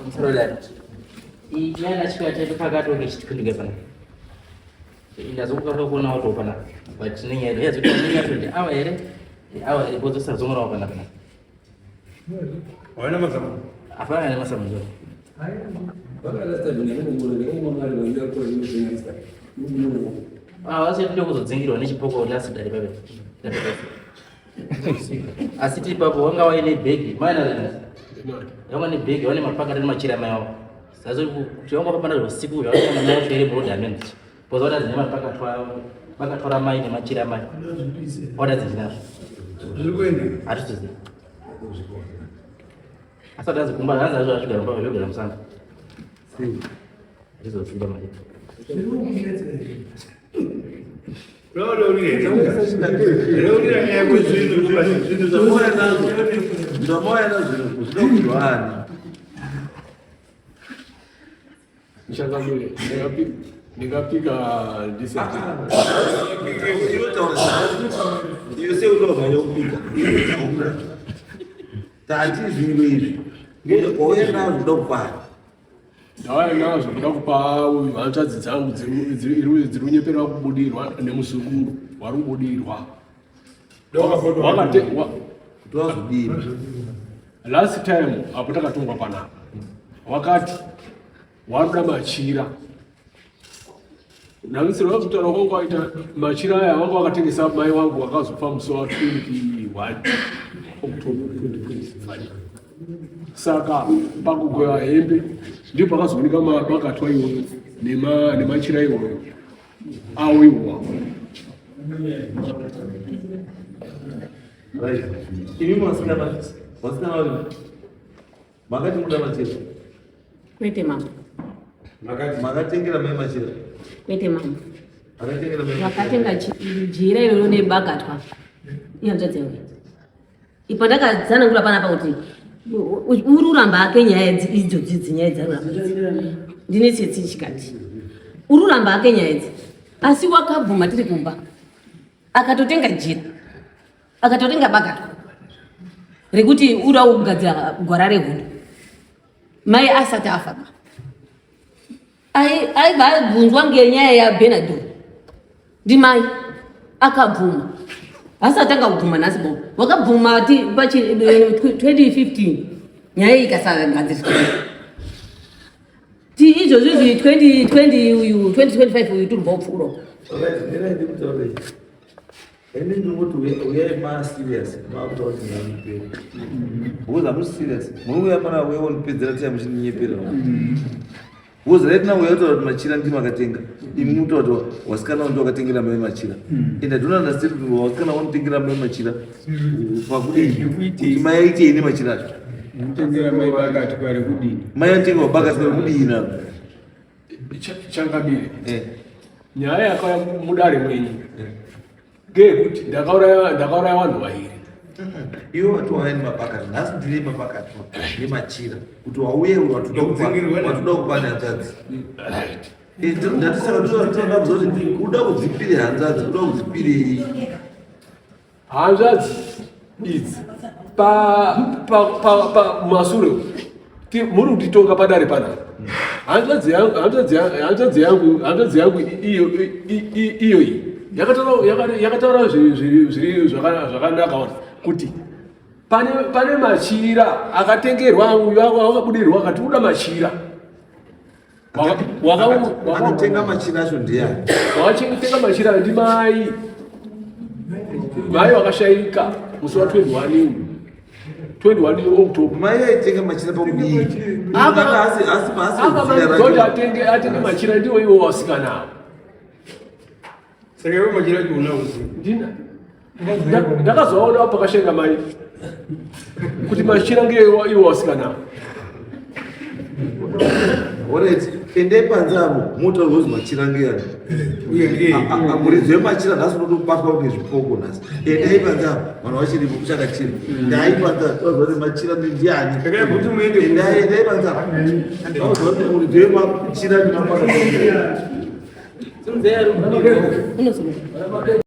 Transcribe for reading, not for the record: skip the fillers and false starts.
Musarodaro. Inyaya ndachikaya chaito pakati wekechitwindiga pana. Ndazokuka kuona watopa panapa. But nenyaya yazoita nenyaya kuti awa here? Awa here bozo sazomorawo panapa. Hawana masamu. Hapana nemasamu zvo. Ah, vasi ndokuzodzingirwa nechipoko last dare pape. Asi tiri papo wanga waine bhegi. Maina wanga ne bhegi wane mapakati nemachira mai wako. Sasa kuti wanga wapanda usiku zvakasiyana mai wacho here bro amen. Bozo wada dzine mapakatwa vakatora mai nemachira mai. Wada dzinazvo. Zviri kuenda. Hatitozivi. Asi wada dzikumba hanzi azvo azvigara mumba zvogara musango. Hatizoziva mari. Zvamauya nazvo zvinoda kurwani. Changamire, ndingapika ndisati. Iwe sei unomhanya kupika? Tati zvinhu izvi. Wauya nazvo uda kupani. Ndauya nazvo kuda kupa hanzvadzi dzangu dziri kunyepera kubudirwa nemuzukuru wari kubudirwa. Kuti Last time apo takatongwa panapa wakati waruda machira namisiro vakutaura kwangu waita machira aya vanga vakatengesa mai wangu wakazofa musi wa 21 October 2025 saka pakugweva hembe ndipo pakazooneka bakatwa iwoyo nemachira iwoyo awo iwowa. Right. Imi vasikana, vasikana vari makati muda machira? Kwete mama. Makatengera mai machira? Kwete mama. Akatengera mai. Vakatenga jira iroro nebakatwa. Ihanzvadzi yangu. Ipo ndakatsanangura panapa kuti uri uramba ake nyaya idzodzi idzi nyaya dzaruramba idzi. Ndine tsitsi chikati. Uri uramba ake nyaya idzi. Asi wakabvuma tiri kumba. Akatotenga jira. Akatotenga bakatwa. Rekuti uda kugadzira gwara rehondo. Mai asati afa. Aibva abvunzwa ngenyaya yaBenadol. Ndimai akabvuma. Asi atanga kubvuma nhasi bo. Wakabvuma ti pachi 2015 nyaya iyi ikasagadziriswa. Ti izvozvi izvi 2020 uyu 2025 uyu tiri kupfuura. Alright, mirai ndikutaure. Ini ndinoti uyai ma serious maakutaura kuti ndinonyepera. Because hamusi serious. Munouya pana uya wondipedzera tiya muchindinyepera. Because right now uya kutaura kuti machira ndimi akatenga. Imi mutaura kuti wasikana wandi wakatengera mai machira. And I don't understand kuti wasikana wanditengera mai machira. Pakudii? Kuti mai aitei nemachira acho? Mutengera mai bakatwa rekudini? Mai antenga bakatwa rekudini naro? Changamire, nyaya yakauya mudare mwenyu ngeyekuti ndakauraya vanhu vairi. Iwe wati wauya nemabakatwa, nhasi ndine mabakatwa nemachira kuti wauye watoda kupa hanzvadzi. Ndatisaka toda kuziva kuti uda kudzipire hanzvadzi, uda kudzipirei? Hanzvadzi idzi mumasure muri kutitonga padare panapa. Hanzvadzi yangu iyoyi yakataura zviri zvakanaka kuti pane machira akatengerwa uyu akabudirwa akati uda machira. Akatenga machira acho ndiani? Wakatenga machira ndi mai. Mai wakashaika musi wa 21 21 October. Mai aitenga machira pakudii? Akamanidzwa atenge atenge machira ndiwo iwo wasikana avo. Saka iwe machira acho unawo sei? Ndina. Ndakazoona pakashaika mai kuti machira ngeiwo iwo wasikana avo. Alright, endai panze apo motaura kuti machira ngeyani. Uye ngei? Muridzi wemachira nhasi unotobatwa kunge zvipoko nhasi. Endai panze apo vanhu vachiripo kuchakachena. Endai panze apo taura kuti machira ndiani. Regai kuti muende Endai endai panze apo. Taura kuti muridzi wemachira ndinapaka. Unozomuka.